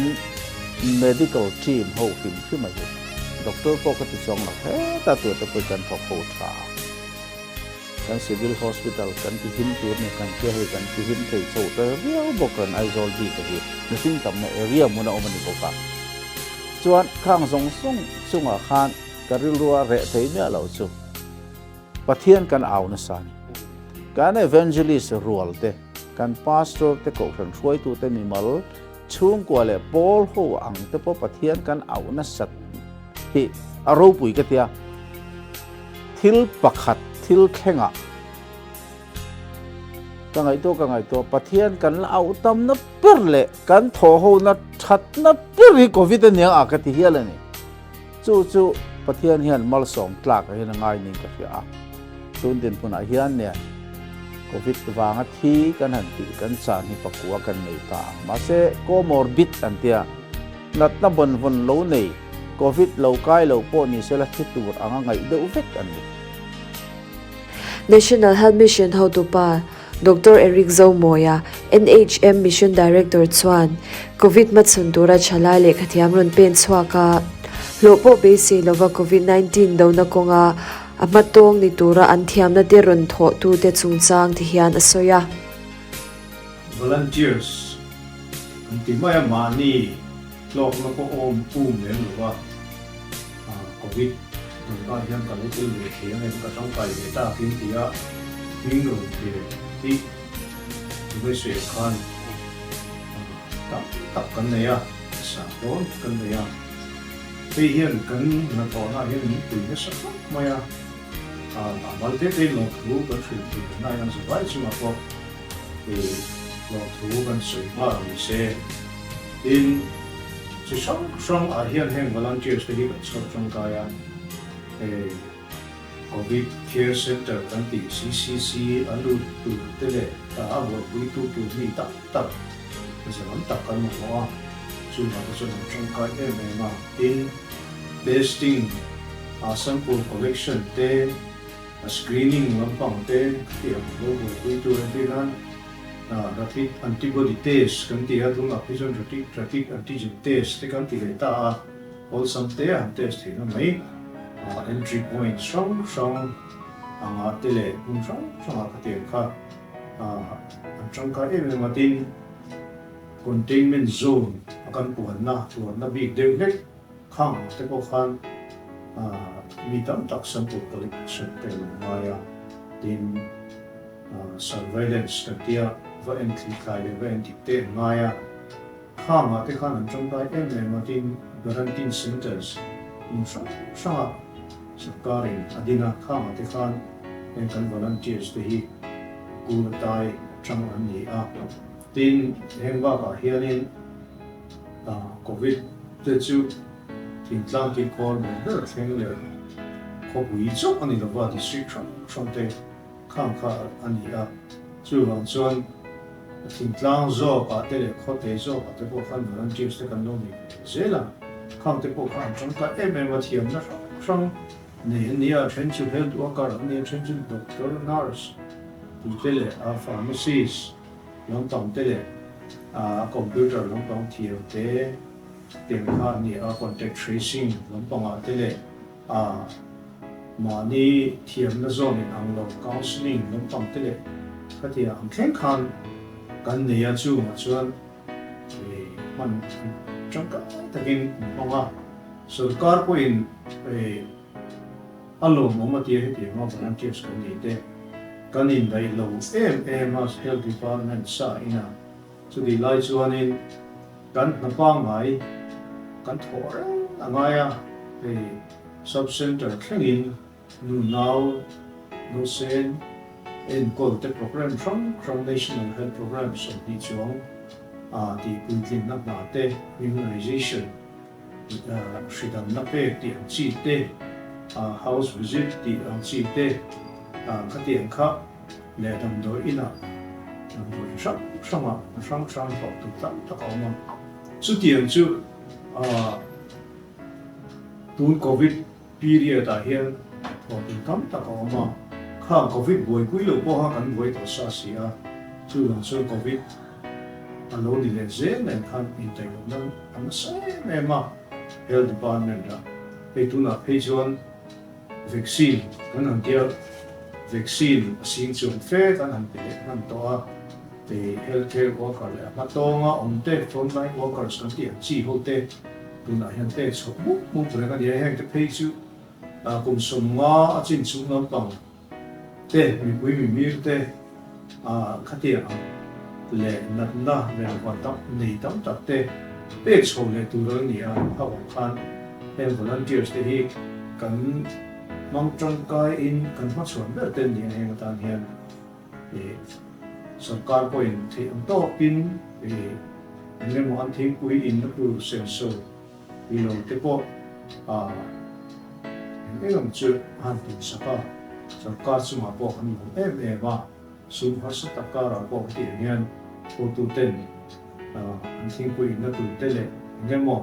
medical team ho hrim hrim a hi doctor pawh ka ti chuang lo heta tur te pawhin kan thawk ho tha a. Kan civil hospital kan ti him tur ni kan tia hei kan ti him thei chho ta viau bawk kan Aizawl bik a hi mihring tamna area hmun a awm a ni bawk a. Chuan khang zawng zawng chungah khan Ka rilrua reh thei miah lo chu Pathian kan au nasa a ni. Kan evangelist rual te, kan pastor te, kohhran hruaitu te, mimal, chhungkua leh pawl ho ang te pawh Pathian kan au nasat hi a ropui ka tia. Thil pakhat thil thlengah ka ngaihtuah ka ngaihtuah Pathian kan la auh tamna ber leh kan thawhhona thatna ber hi Covid aniang a ka ti hial a ni. Chu chu Pathian hian malsawm tlak ah hian a ngai niin ka hria a. Tun dinhmunah hian nen Covid vanga thi kan han tih kan chan hi pakua kan nei ta ang. Mahse comorbid an tia, natna vawn vawn lo nei, Covid lo kai lo pawh ni sela thi tur anga ngaih deuh vek an ni. National Health Mission hotupa Doctor Eric Zomawia, NHM Mission Director chuan Covid hmachhawn tura thalai lehkhathiam rawn pen chhuak a, hlawh pawh beisei lova Covid 19 dona kawnga a hmatawng ni tura an thiamna te rawn thawhtute chungchang ti hian a sawi a. Volunteers an ti mai a, mahni tlawkna pawh awm um lem lo a, Covid tunah hian ka lo tel ve thei ang em, ka tangkai ve tak in ti a, hming rawn pe hi USA khan tam tak kan nei a, sang dawn kan nei a, hei hian kan hnathawhna hian min pui nasa khawp mai a, a mal te te in lawmthu kan hrilh thei na hian zavai chungah pawh lawmthu kan sawi nghal ni se. Tin, chi hrang hrang ah hian heng volunteers te hi kan chhawr tangkai a, hei Covid Care Centre kan tih CCC a lut tur te leh a buaipui tu tur mi tak tak zalam tak kan mamawh a, chungah te chuan an tangkai em em a. Tin, testing, sample collection te, screening lampang te tih ang lo buaipui tur entir nan, Rapid antibody test kan ti a, tunah phei chuan rapid antigen test te kan ti leh ta a. Awlsam te a han test theihna mai entry point hrang hrang anga te leh hmun hrang hrangah khatiang kha an tangkai em em a. Tin, containment zone a kan puanna tuarna bik deuh hlek khang ang te pawh khan mi tam tak sample collection te a lo ngai a. Tin, surveillance kan tia va en thli thlai leh va en dik te an ngai a. Khangah te khan an tangkai em em a, tin Quarantine Centres hmun hrang hrangah sorkarin a din a, khangah te khan heng kan volunteers te hi kul tai atang an ni a. Tin, heng bakah hianin Covid te chu thingtlang kilkawl ber ber thleng leh khawpui chauh a ni lova, district hrang hrang te Khang kha a ni a, chuvang chuan thingtlang zawkah te leh khawte zawkah te pawh khan volunteers te kan lo nei ve zel a, khang te pawh kha an tangkai em em a, thiamna hrang hrang nei an ni a, then chu health worker an ni a, then chu doctor, nurse tih te leh a pharmacist lampang te leh a computer lampang thiam te tiang kha an ni a, contact tracing lampangah te leh A, mahni thiamna zawn in ang lo counselling lampang te leh khatia ang thleng khan kan nei a, chungah chuan hman tangkai takin an hmang a, sorkar pawhin a lawmawm a tia hetianga volunteers kan nei te kan indaih lo em em a health department sa ina chutih lai chuanin Kan hna pangngai kan thawh reng a ngai a, hei sub centre thlengin nu nau, nausen enkawl te programme hrang hrang National Health Programme 20 chuang a tih puitlinna hna te, immunization hridamna pek tih ang chi te, house visit tih ang chi te khatiang kha leh damdawi inah damdawi hrang hrangah hna hrang hrang hlawh tur tam tak a awm a. Chutiang chu tun Covid period ah hian thawh tur tam tak a awm a, khang Covid buaipui lo pawha kan buai tawh sa si a, chuvang chuan Covid a lo ni leh zel nen khan intaihlohna a nasa em em a Health Department ah. Hei tunah phei chuan Vaccine kan han tia, vaccine a sing chuan fe kan han pe leh hman tawh a, hei health care worker leh a hma tawnga awm te, front line workers kan tih ang chi ho te tunah hian pek chhoh mup mup reng a ni a, heng te phei chu kum 50 a chin chung lampang te, mipui mimir te khatiang ang leh natna melhva tam nei tam tak te pek chho leh tur a ni a, a awm khan heng volunteers te hi kan hmang tangkai in kan hmachhuan ber te ni a, heng atan hian sorkar pawhin theih ang tawkin eng emaw an thingpui in na tur senso Ni lo te pawh eng eng ang chu a han tum sak a, sorkar chungah pawh kan lawm em em a, sum harsa tak karah pawh hetiang hian hotuten an thingpui inna tur te leh eng emaw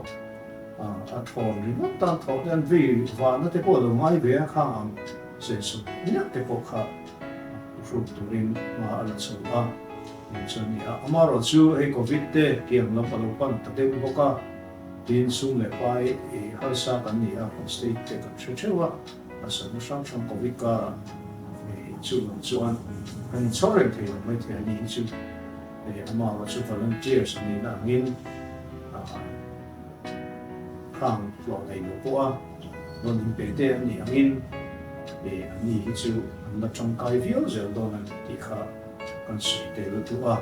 a thawn ringawt tan thawh te an vei vahna te pawh a lo ngai ve a, khang ang senso miah te pawh kha hruk turin hma a la chho a eng chu a ni a. Amaherawhchu hei Covid te tiang lam a lo pan ta deuh bawk a. Tin, sum leh pai i harsa kan ni a, kan state te kan hre theuh a, harsatna hrang hrang Covid karah chuvang chuan kan inchhawr reng thei lo maithei a ni hi chu hei amah chu volunteers a nihna angin khang hlawh nei lo pawh a rawn inpe te a nih angin an ni hi chu an la tangkai viau zel dawn a ni tih kha kan sawi tel lutuk a.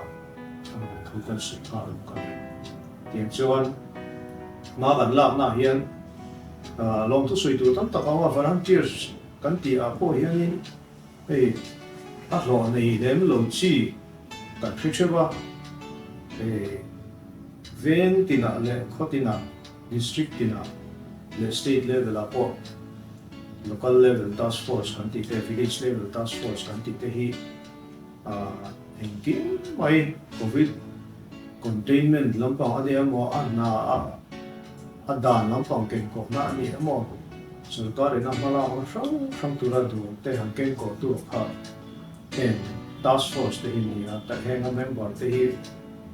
Thu kan sawi nghal ang ka ni. Tiang chuan hma kan laknaah hian lawmthu sawi tur tam tak a awm a, volunteers kan tih ah pawh hianin hei a hlawh nei lem lo chi kan hre theuh a, hei veng tinah leh khaw tinah, district tinah leh state level ah pawh local level task force kan tih te, village level task force kan tih te hi Engkim mai Covid containment lampang a ni emaw, a hna a a dan lampang kenkawhna a ni emaw, sorkar in a hmalakna hrang hrang tura duh te han kenkawh tu kha heng task force te hi ni a, heng a member te hi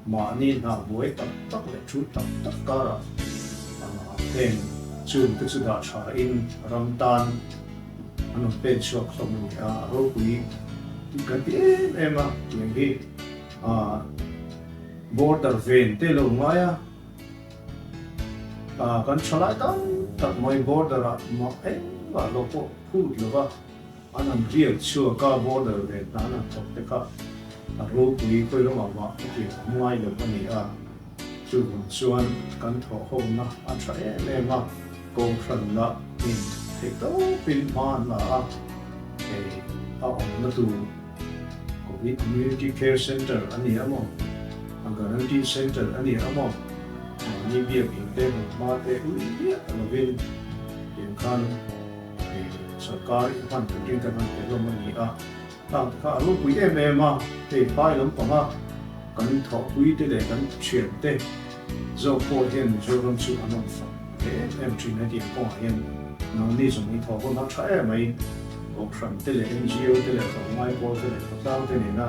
mahni hna buai tak tak leh thu tak tak karah heng. Chung te chu dah tha in ram tan an rawn pen chhuak hlawm a ni a, a ropui tih kan ti em em a, tiang hi border ven te lo ngai a, kan thalai tam tak mai border ah mah engmah lo pawh phut lo va. An han riak chhuak a, border ven hna an han thawk te kha a ropui khawi lamah mah hetiang awm ngai lo a ni a. Chuvang chuan kan thawhhawmna a tha em em a, kohhran lah in theih tawpin hma an la a, hei a awmna tur Covid Community Care Centre a ni a maw, a Guarantee Centre a ni a maw, mahni biak in te hmun hma te ui miah lovin tiang khan Sarkar i hman turin kan han pe hlawm a ni a, khang te kha a ropui em em a, hei phai lampanga kan thawhpui te leh kan thian te zawk pawh hian Mizoram chu an rawn fak em em thin a tiang kawngah hian nangni zawng i thawh hawn a tha em mai, Kohhran te leh NGO te leh tlawmngai pawl te leh khawtlang te nena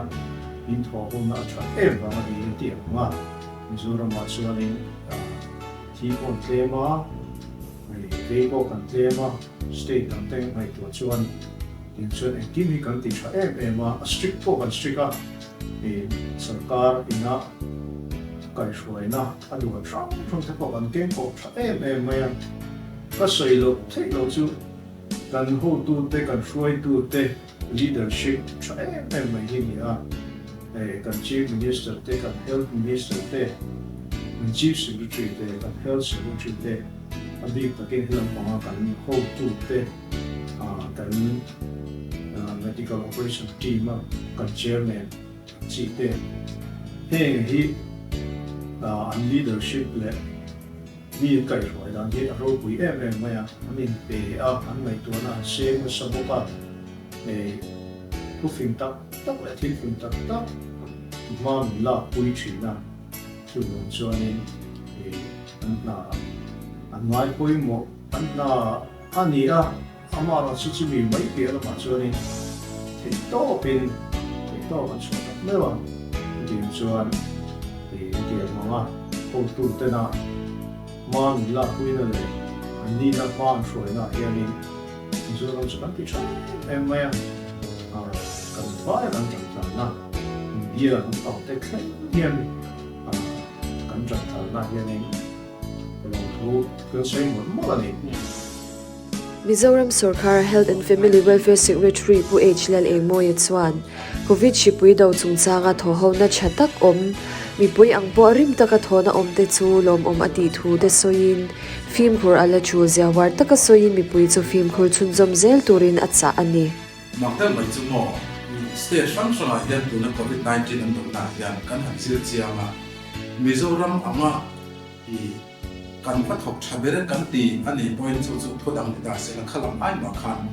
in thawh hawnna a tha em vang a ni a ti ang a, Mizoramah chuanin thi pawh an tlem a. Vei pawh kan tlem a, state dang te ngaihtuah chuan tin chuan engkim hi kan ti tha em em a, a strict pawh kan strict a, sarkar ina kaihhruaina a duan hrang hrang te pawh kan keng pawh tha em em mai a, ka sawi loh theih loh chu kan hotute kan hruaitute leadership tha em em mai hi ni a, kan Chief Minister te, kan Health Minister te, kan Chief Secretary te, kan Health Secretary te, a bik takin helam panga kan hotu te, kan Medical Operation Team a kan Chairman ang chi te, heng hi an leadership leh mi an kaihhruai dan hi a ropui em em mai a, an inpe a, an ngaihtuahna an seng nasa bawk a, thufing tak tak leh thilfing tak tak hma min lak pui thin a, chuvang chuanin an hna an ngai pawimawh an hna a ni a, amaherawh chu chumi mai piah lamah chuanin theihtawpin theihtawp an chhuah tak meuh a, chutiang chuan hetiang anga hotutena hma min lak puina leh an nihna hma an hruainaah hianin Mizoram chu kan ti tha em em mai a, kan vai kan tantlanna India kan pangte thleng hian kan tantlanna hianin lawmthu kan sawi mawlh mawlh a ni. Mizoram Sorkar Health and Family Welfare Secretary Pu H Lalengmawia chuan Covid hripui do chungchanga thawhhona tha tak awm, mipui ang pawh rim taka thawhna awmte chu lawmawm a tih thu te sawiin, Fimkhur a la chu ziauar taka sawiin mipui chu fimkhur chhunzawm zel turin a chah a ni. Mak deuh mai chu maw, state hrang hrangah hian tuna Covid 19 an dohnaah hian kan han zir chiang a, Mizoram anga i kan va thawk tha ber kan ti a nih pawhin chu chu thu dang ni ta se la khalam ai mah khan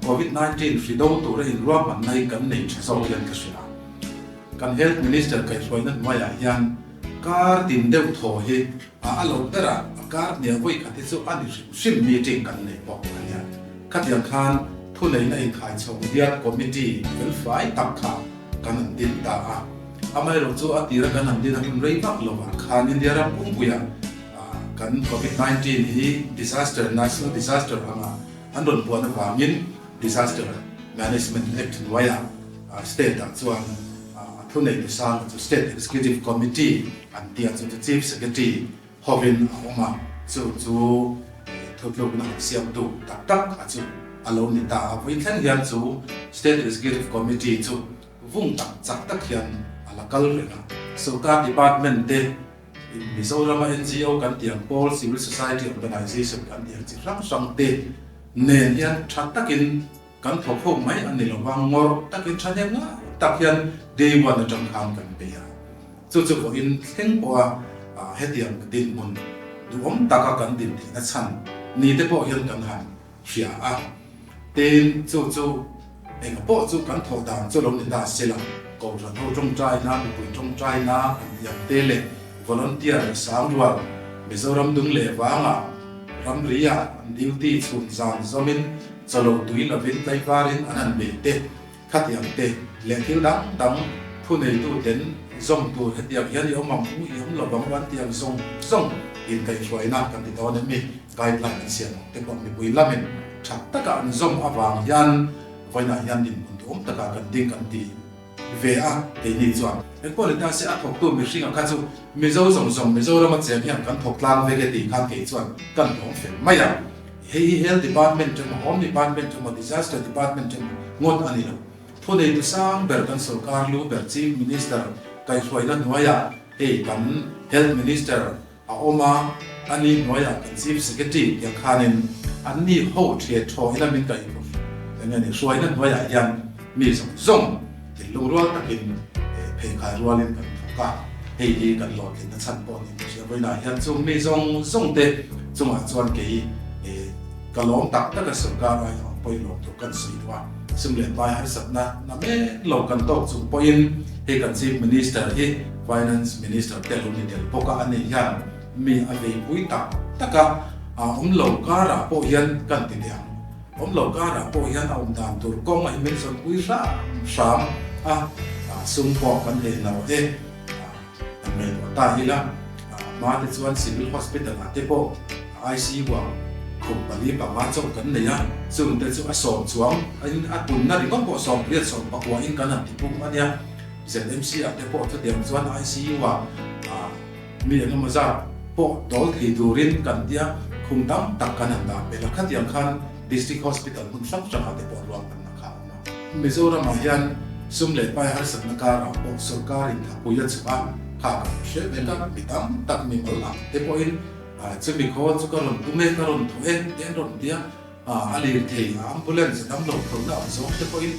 Covid 19 hri do tura inruahmanna hi kan nei tha zawk hian ka hria. Kan Health Minister kaihhruaina hnuaiah hian kar tin deuh thaw hi A a lo ber a, a kar hniah vawi khat hi chu a ni hrim hrim meeting kan nei bawk a nia. Khatiang khan thuneihna inkhai chho bial committee felfai tak kha kan han din ta a. Amaherawh chu a tira kan han din a hun rei vak lovah khan India ram pumpuiah kan Covid 19 hi disaster, national disaster anga an rawn buan avangin Disaster Management Act hnuaiah state ah chuan a thuneihna sang chu State Executive Committee an tih a, chu chu Chief Secretary hovin a awm a, chu chu thutlukna han siamtu tak tak a chu a lo ni ta a. Vawiin thleng hian chu State Executive Committee chu vung tak chak tak hian a la kal reng a. Sorkar department te Mizorama NGO kan tih ang pawl, Civil Society Organization kan tih ang chi hrang hrang te nen hian tha takin kan thawk ho mai a ni lo va, ngawrh takin thahnem ngai tak hian day one atang khan kan bei a. Chu chu vawiin thleng pawha hetiang dinhmun duhawm taka kan din theihna chhan ni te pawh hian kan han hria a. Tin, chu chu enga pawh chu kan thawh dan chu lo ni ta se la, Kohhran ho tawngtaina, mipui tawngtaina an tiang te leh volunteer sangrual Mizoram dung leh vangah ramriah an duty chhun zan zawmin chawlo tui lovin tlaivarin an han bei te, khatiang te leh thil dang dang thuneituten. Zawm tur hetiang hian i awm ang u, i awm lo vang u an ti ang zawng zawng inkaihhruaina kan ti dawn em mi guideline an siam ang te pawh mipui lamin tha taka an zawm avang hian vawiinah hian dinhmun duhawm takah kan ding kan ti ve a, keini chuan engpawh ni ta se a thawktu mihringa kha chu Mizo zawng zawng Mizorama cheng hian kan thawk tlang vek e tih khan kei chuan kan lawm fel mai a, hei hi Health Department emaw Home Department emaw Disaster Department emaw ngawt a ni lo. Thuneitu sang ber kan sorkar lu ber Chief Minister kaihhruaina hnuaiah hei kan Health Minister a awm a, a ni hnuaiah kan Chief Secretary tiang khanin an ni ho ṭhe thaw ila min kaihhruai eng nge ni hruaina hnuaiah hian mi zawng zawng thinlung rual takin pheikhai rualin kan thawk a, hei hi kan hlawhtlinna chhan pawh ni ka hria. Vawiinah hian chung mi zawng zawng te chungah chuan kei ka lawm tak tak a sorkar ai ang pawimawh tur kan sawi duh a. Sum leh pai harsatna na mek lo kan tawk chung pawhin hei kan Chief Minister hi Finance Minister te lo ni tel bawk a, ani hian mi a veipui tak tak a, a awm lo karah pawh hian kan ti teh ang, awm lo karah pawh hian a awm dan tur kawng a hi min zawnpui hram hram a, sum pawh kan nei lo e, kan ngaihtuah ta ila, hma te chuan Civil Hospital ah te pawh ICU ah khum 4 5 chauh kan nei a, chungte chu a sawm chuang in a punna ringawt pawh 18 19 in kan han ti pum a nia. ZMC ah te pawh chutiang chuan ICU ah mi eng emaw zat pawh dawl thei turin kan tia khum tam tak kan han dah belh a, khatiang khan District Hospital hmun hrang hrang ah te pawh ruahmanna kha a awm a. Mizoram ah hian sum leh pai harsatna karah pawh sorkar in thapui a chhuah a, kha kan hre vek a, mi tam tak mi mal ang te pawhin Chumi khawl chu ka rawn tum e, ka rawn thaw e tih an rawn ti a, a lirthei, a ambulance a damlo thlawhna ang zawng te pawhin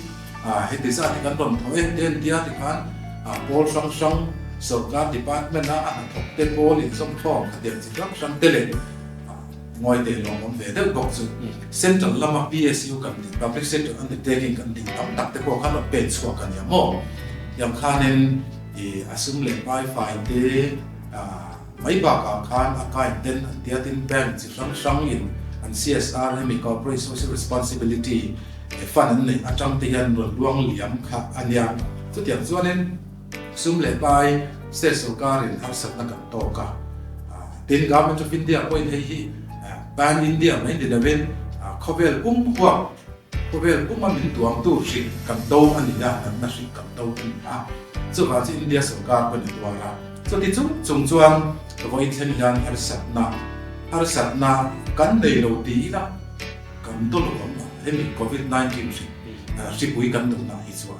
heti zat hi kan rawn thaw e tih an ti a, tikhan pawl hrang hrang sorkar department a a hnathawk te pawl inzawmkhawm khatiang chi hrang hrang te leh ngawi teh lawmawm ve deuh bawk chu central lama PSU kan tih public sector undertaking kan tih tam tak te pawh khan rawn pen chhuak a nia maw? Tiang khanin a sum leh pai fai te Mai bakah khan a kain ten an tia tin bank chi hrang hrang in an CSR hemi Corporate Social Responsibility fund an neih atang te hian rawn luang liam kha a nia. Chutiang chuanin sum leh pai state sorkar in harsatna kan tawk a, tin Government of India pawhin hei hi Pan India mai ni lovin khawvel pum huap khawvel puma min tuamtu hrik kan do a ni a, natna hrik kan do a ni a, chuvang chu India sorkar pawhin a tuar a. Chuti chung chung chuan vawiin thleng hian harsatna harsatna kan nei lo ti ila kan daw lo ang a, hemi Covid 19 hri hripui kan duhna hi chuan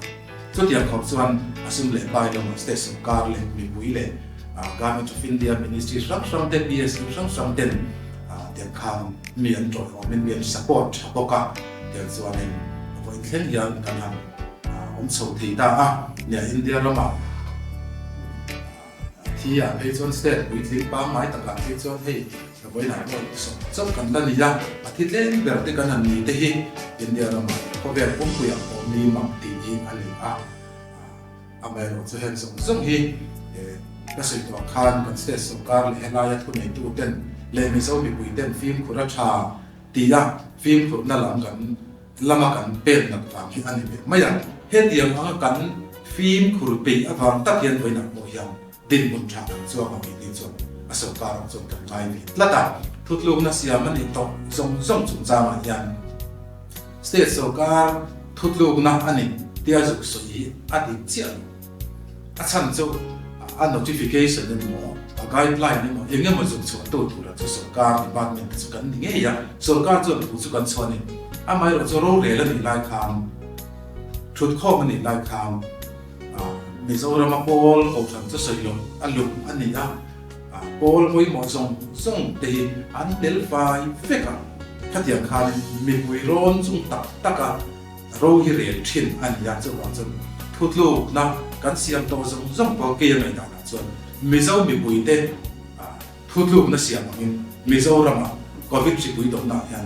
chutiang khawp chuan a sum leh pai lamah state sorkar leh mipui leh Government of India ministry hrang hrang te PSU hrang hrang ten tiang khan mi an tawihawmin mi an support tha bawk a, tiang chuanin vawiin thleng hian kan han awm chho thei ta a, nia India ramah thi ah phei chuan state puitling pangngai takah phei chuan hei vawiinah pawh sawm chauh kan la ni a, a thi tlem ber te kan han ni te hi India ramah khawvel pumpuiah pawh mi mak tih hi a ni a, amaherawh chu heng zawng zawng hi ka sawi tawh khan kan state sorkar leh helaia thuneitu ten leh Mizo mipui ten fimkhur a tha tia fimkhurna lam kan lama kan pek nat vang hi a ni ve mai a. Hetiang anga kan fimkhur peih avang tak hian vawiinah pawh hian dinhmun tha kan chuang a tih ni chuan a sorkar ang chuan kan ngai ve tlat a. Thutlukna siam a nih tawh zawng zawng chungchangah hian state sorkar thutlukna a ni tia zuk sawi hi a dik chiah lo. A chhan chu a notification emaw a guideline emaw eng emaw zuk chhuah tu tura chu sorkar department te chu kan ni ngei a, sorkar chuan thu chu kan chhuah a ni. Amaherawh chu rorel a nih lai khan, thutkhawm a nih lai khan Mizorama pawl kohhran chu sawi loh a luh a ni a, pawl pawimawh zawng zawng te hi an tel fai vek a, khatiang khanin mipui rawn chung tak tak a, Ro hi rel thin a ni a, chuvang chuan thutlukna kan siam tawh zawng zawng pawh kei a ngaihdanah chuan Mizo mipuite thutlukna siam angin Mizoramah Covid hripui dawhnaah hian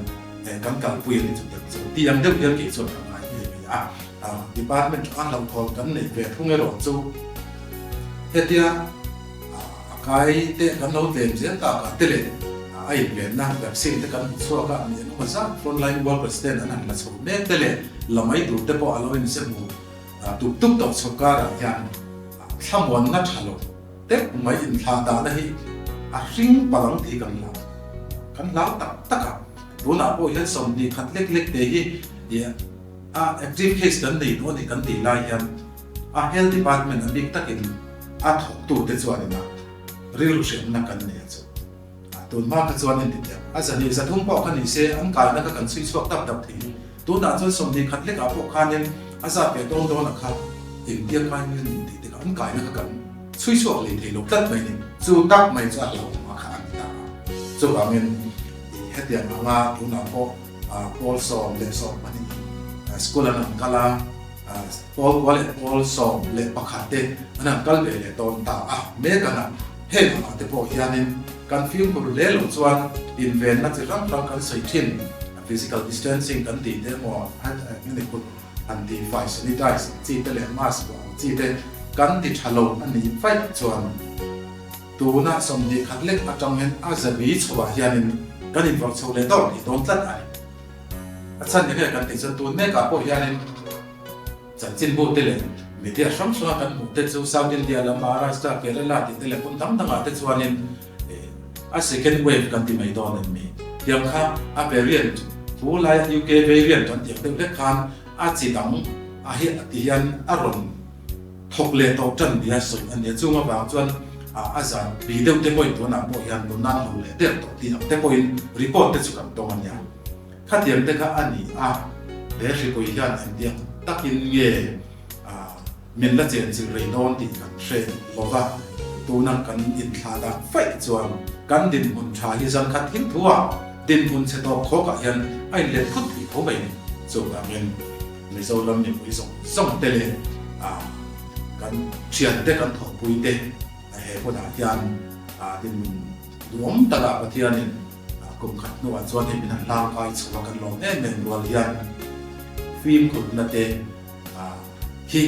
kan kalpui a ni chu tiang chu tih ang deuh hian kei chuan ka ngai ve mai a. Department a hlauhthawn kan neih ve thung erawh chu hetia A kai te kan lo tlem zel tak ah te leh a invenna vaccine te kan hmu chhuak a, mi engemaw zat frontline workers ten an han la chho mek te leh la mai tur te pawh a lo inse hmu tup tup tawh chho karah hian. thlamuanna tha lo deuh mai inthlah dahna hi a hring palang tih kan hlau. Kan hlau tak tak a, tunah pawh hian 20 khat lek lek te hi a active case kan nei tawh a ni kan tih lai hian a health department a bik takin a thawktute chuanin a rilru hriamna kan nei a chu. Tun hma kha chuan en titeh a zahnih 300 pawh kha ni se an kaina kha kan chhui chhuak dap dap thei. Tunah chuan 20 khat lekah pawh khanin a zat ve dawn dawnah kha engtia kai nge ni tih te kha an kaina kha kan chhui chhuak lei thei lo tlat mai ni. Chu tak mai chu a hlauhawm a kha a ni ta a. Chuvangin hetiang anga tunah pawh pawl 12 school an han kal a, pawl kua leh pawl 11 te an han kal ve leh dawn ta a. Mek ang a. Heng angah te pawh hianin kan fimkhur hle loh chuan invenna chi hrang hrang kan sawi thin, physical distancing kan tih te emaw, eng kut han tihfai, sanitize ang chi te leh mask vuah ang chi te kan ti tha lo a nih vaih chuan tuna 20 khat lek atang hian a zabi chhoah hianin kan invawrh chho leh dawr thei dawn tlat a ni. A chhan enge kan tih chuan tun mekah pawh hianin. Chanchinbu te leh media hrang hranga kan hmuh te chu South India lam Maharashtra, Kerala tih te leh hmun dang dangah te chuanin a second wave kan ti mai dawn em ni? Tiang kha a variant thu laia UK variant kan tih ang deuh hlek khan a chi dang a hi ti hian a rawn thawk leh tawh tan nia sawi a nia. Chung avang chuan a zan bi deuh te pawhin tunah pawh hian nun nan lo leh der tawh tih ang te pawhin report te chu kan tawng a nia. Khatiang te kha a ni a, he hripui hian engtiang takin nge min la chenchilh rei dawn tih kan hre lo va, tuna kan inthlah dah faih chuan kan dinhmun tha hi zan khat thil thu ah dinhmun chhe tawp khawkah hian a inlet phut thei tho mai ni. Chuvangin Mizoram mipui zawng zawng te leh kan thiante kan thawhpui te he hunah hian dinhmun duhawm takah Pathianin Kum khat hnuah chuan hei min han hlang kai chho a kan lawm em em rual hian fimkhurna te hi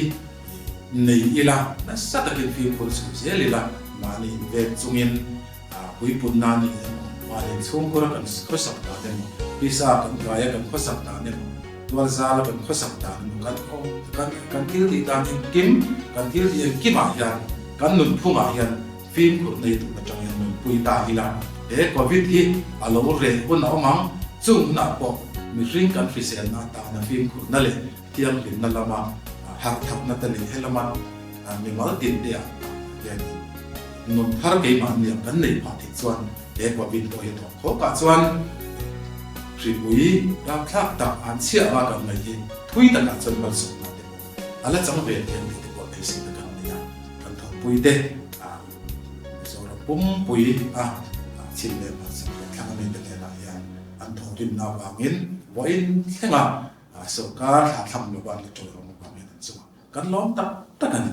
nei ila nasa takin fimkhur chho zel ila mahni invek chungin puipunna ni emaw mahni chhungkhura kan khawsak dan emaw pisa kan kaia kan khawsak dan emaw tualzala kan khawsak dan emaw kan awm kan kan thil tih dan engkim kan thil tih engkimah hian kan nunphungah hian Fimkhur nei tur atangin nunpui ta ila, he Covid hi a lo reh hun a awm ang, chung hunah pawh mihring kan hriselna atana fimkhurna leh thianghlimna lama harhthatna te leh helama mimal din te ah hian nun thar keimahni ang kan nei phah theih chuan he Covid pawh hi a thawk khawkah chuan hripui rapthlak tak an chhiah anga kan ngaih hi thui takah chuan malsawmna te pawh A la chang ve thiam tih te pawh beiseina kan nei a, kan thawkpui te Mizoram pumpui a chhim leh hmarchhak leh thlang ami te hnenah hian an thawhrimna avangin vawiin thlenga sorkar thla thlang lova an la tawih awm avangin an chungah kan lawm tak tak a ni.